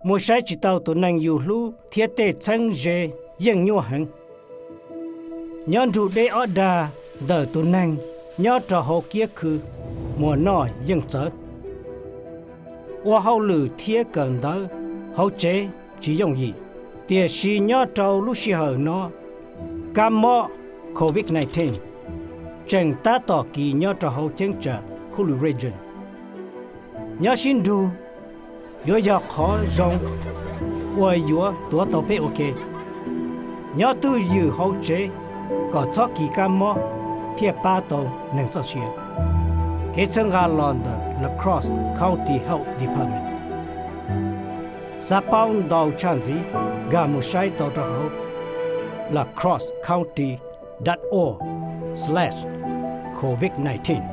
Mus saib tsis tau tus neeg yus hlub thiab tej txheeb ze yeej nyuaj heev. Nyob nrug deb ob dag ntawm tus neeg nyob rau hauv kiab khw muas noj yeej txawv. Ua hauj lwm thiab kawm ntawv hauv tsev tsis yooj yim, tiam sis nyob rau lub sij hawm no, kab mob COVID nineteen tseem tab tom kis nyob rau hauv cheeb tsam Hualien Region. Nyob sib nrug yuav yog qhov zoo uas yuav tuav tau peb ua ke. Nyob twj ywm hauv tsev kom txhob kis kab mob thiaj pab tau neeg txoj sia. Kev txhawb nqa los ntawm La Crosse County Health Department. Xav paub ntau tshaj ntxiv, nkag mus saib tau rau hauv lacrossecounty.org/covid nineteen.